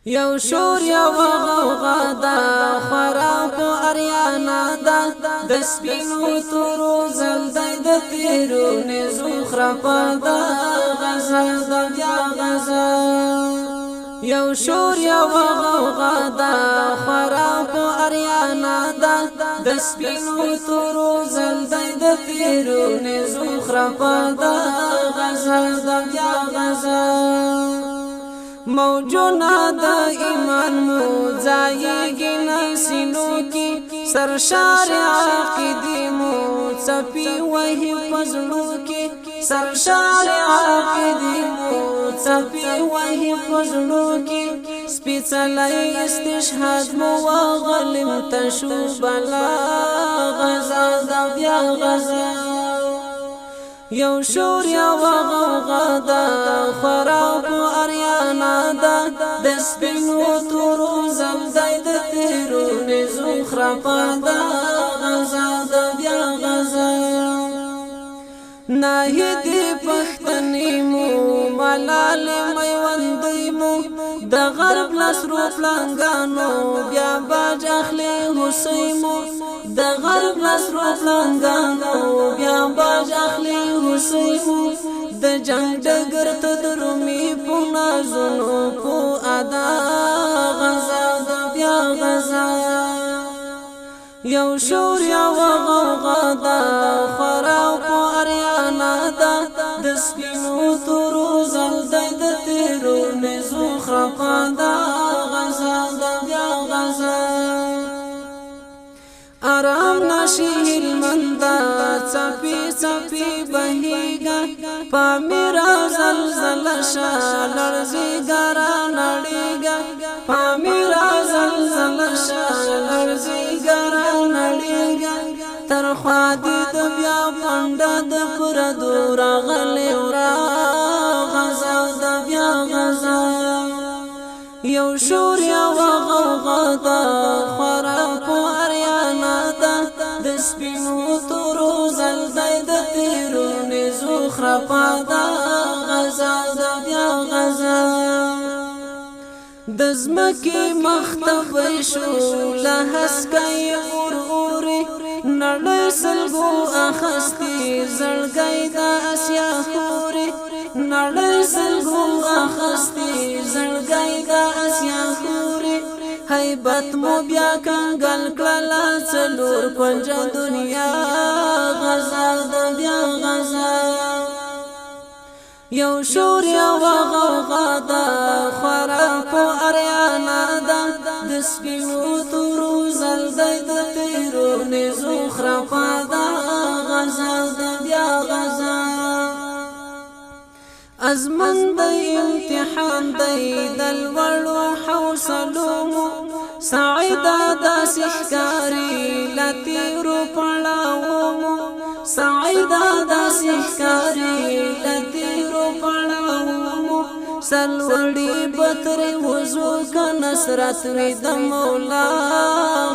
یو شور یو غوغا ده، خورا په اریانا ده، د سپینو تورو زلدی د تیرو نزو خرپا ده. غزا ده بیا غزا. یو شور یو غوغا ده، خورا په اریانا ده، د سپینو تورو زلدی د تیرو نزو خرپا ده. غزا ده بیا غزا. موجونه د ایمان مو ځایږي نسینو کې، سرشار عقیدې مو څپي وهي پزړو کې، سرشار عقیدې مو څپي وهي پزړو کې. سپېڅلی استشهاد مو وغلم تشو بلا. غزا د بیا غزا. یو شور یو غوغا ده، خورا په اریانا ده، د سپینو تورو زلدی د تیرو نزو خرپا ده. غزا ده بیا غزا. ناهیدي پښتنې مو، ملال میوندې مو، د غرب لسرو پلانګانو بیا باج اخلي هوسۍ مو، د غرب لسرو پلانګانو بیا باج اخلي هوسۍ مو. د جنگ ډګر ته درومي په نازونو په ادا. غزا د بیا غزا. یو شور یو غوغا ده، خورا په اریانا ده، د سپینو تورو زلدی د تیرو نزو خرپا ده. غزا ده بیا غزا. آرام نشي هلمنده، څپي څپي بهیږه، پامیرا زلزله شه، لړزیږه را نړیږه، پامیرا زلزله شه، لړزیږه را نړیږه. تر خوا دې د بیا پنډه د پردو راغلې ورا. غزا د بیا غزا. یو شور یو غوغا ده، خورا په اریانا ده، د سپینو تورو زلدی د تیرو نزو خرپا ده. غزا د بیا غزا. د ځمکې مخ ته شو له هسکۍ اور اوري، نړۍ سلګو اخستي زړګی د اسیا خوري، نړۍ سلګو اخستي زړګی د اسیا خوري. هیبت مو بیا کنګل کړله څلور کنجه دنیا. غزا د بیا غزا. یو شور یو غوغا ده، خورا په اریانا ده، د سپینو تورو زلدی د تیرو نزو خرپا ده. غزا د بیا غزا. ازمن دی امتحان دی د لوړو حوصلو مو، سعیده داسې ښکاري له تیرو پړاوو مو، سعیده داسې ښکاري له تیرو پړاوو مو. سلوړي به ترې وځو که نصرت وي د مولا.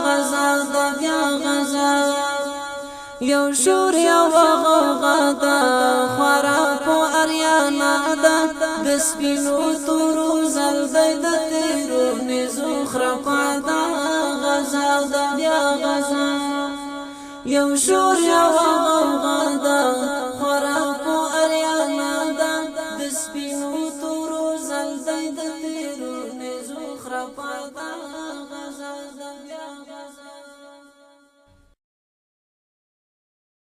غزا د بیا غزا. یو شور یو غوغا ده، خورا په اریانا ده، د سپینو تورو زلدی د تیرو نزو خرپا ده. غزا د بیا غزا. یو شور یو غوغا ده، خورا په اریانا ده، د سپینو تورو زلدی د تیرو نزو خرپا